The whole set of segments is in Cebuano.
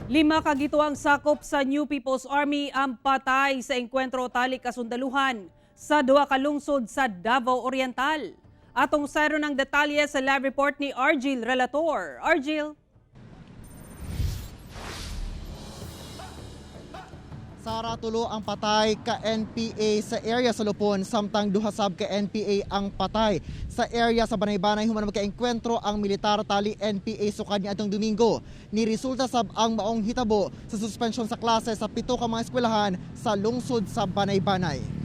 Lima ka gituang sakop sa New People's Army ang patay sa engkwentro tali kasundaluhan sa duha ka lungsod sa Davao Oriental. Atong sayron ang detalye sa live report ni Argil Relator. Argil. Sara, tulo ang patay ka NPA sa area sa Lupon, samtang duha sab ka NPA ang patay sa area sa Banay-Banay human magkaengkwentro ang militar tali NPA sukad niadtong Domingo. Ni resulta sab ang maong hitabo sa suspensyon sa klase sa pito ka mga eskwelahan sa lungsod sa Banay-Banay.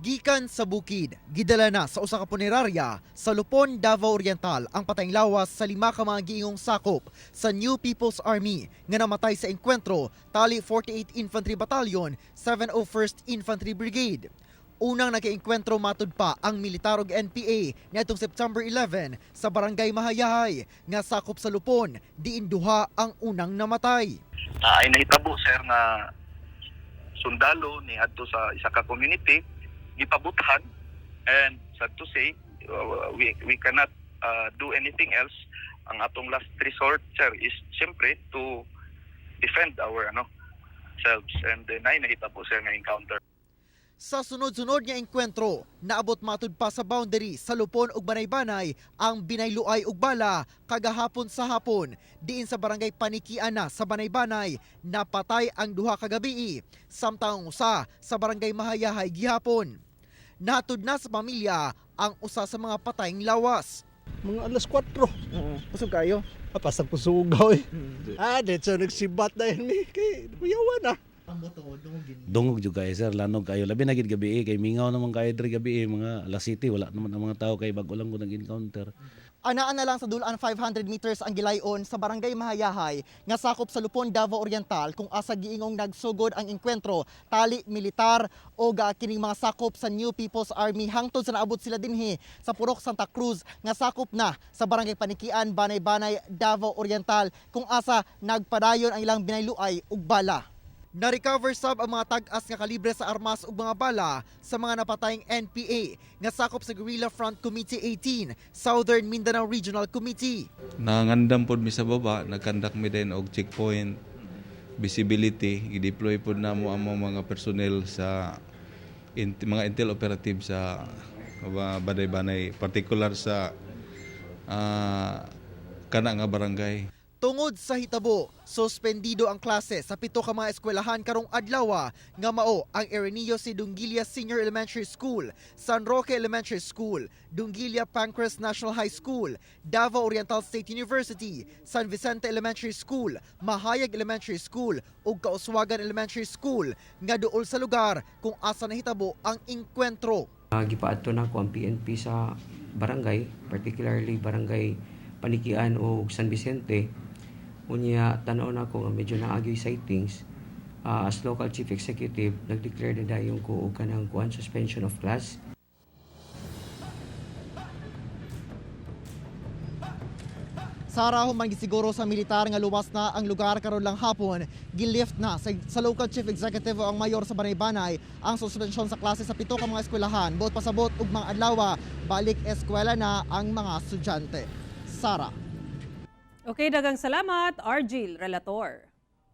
Gikan sa bukid, gidala na sa usa ka punerarya sa Lupon, Davao Oriental ang patayng lawas sa lima ka mga giingong sakop sa New People's Army nga namatay sa engkwentro tali 48 Infantry Battalion, 701st Infantry Brigade. Unang nagkaengkwentro matud pa ang militar ug NPA niadtong September 11 sa Barangay Mahayahay nga sakop sa Lupon, diin duha ang unang namatay. Ay nahitabo, sir, nga sundalo ni adto sa isa ka community, gipabuthan, and sad to say, we cannot do anything else. Ang atong last resort, sir, is siyempre to defend our ano selves, and then ay nahitabo, sir, nga encounter. Sa sunod-sunod nga engkwentro, naabot matud pa sa boundary sa Lupon ug Banay-Banay ang binayluay ug bala kagahapon sa hapon. Diin sa Barangay Panikian na sa Banay-Banay, napatay ang duha kagabii, samtang ang usa sa Barangay Mahayahay gihapon. Natud na sa pamilya ang usa sa mga patayng lawas. Mga alas 4. Oo, kusog kayo. Pasag pusugaw eh. Ah, dito nagsibat na yun eh. Kay, kuyawa na. Dungog jud kayo, sir, lanog kayo, labi na gid gabi eh, kay mingaw naman kayo diri gabi eh, mga alas city wala naman ang mga tao kay bag-o lang ko nag-encounter. Anaan na lang sa dulaan 500 meters ang gilayon sa Barangay Mahayahay nga sakop sa Lupon, Davao Oriental kung asa giingong nagsugod ang engkwentro tali militar o kining mga sakop sa New People's Army hangtod sa naabot sila dinhi sa Purok Santa Cruz nga sakop na sa Barangay Panikian, Banay-Banay, Davao Oriental kung asa nagpadayon ang ilang binayluay ug bala. Na-recover sab ang mga tag-as nga kalibre sa armas ug mga bala sa mga napatayng NPA nga sakop sa Guerrilla Front Committee 18, Southern Mindanao Regional Committee. Nangandam pod mi sa baba, nagkandak mi din og checkpoint visibility, i-deploy pod namo ang mga personnel sa mga intel operative sa Banay-Banay, particular sa kana nga barangay. Tungod sa hitabo, suspendido ang klase sa pito ka mga eskwelahan karong adlaw nga mao ang Ireneo C. Dunguilla Senior Elementary School, San Roque Elementary School, Dunguilla Pancras National High School, Davao Oriental State University, San Vicente Elementary School, Mahayag Elementary School ug Kauswagan Elementary School nga duol sa lugar kung asa nahitabo ang engkwentro. Gipaadto nako ang PNP sa barangay, particularly Barangay Panikian o San Vicente. Unya, tan-aw nako nga medyo naa gyoy sightings. As local chief executive, nag-declare na dayon ko og kanang kuan, suspension of class. Sara, human gisiguro sa militar nga luwas na ang lugar karon lang hapon, gilift na sa local chief executive o ang mayor sa Banay-Banay ang suspensyon sa klase sa pito ka mga eskwelahan. Buot pasabot ug mga adlaw, balik eskwela na ang mga estudyante. Sara. Okay, daghang salamat, Argil Relator.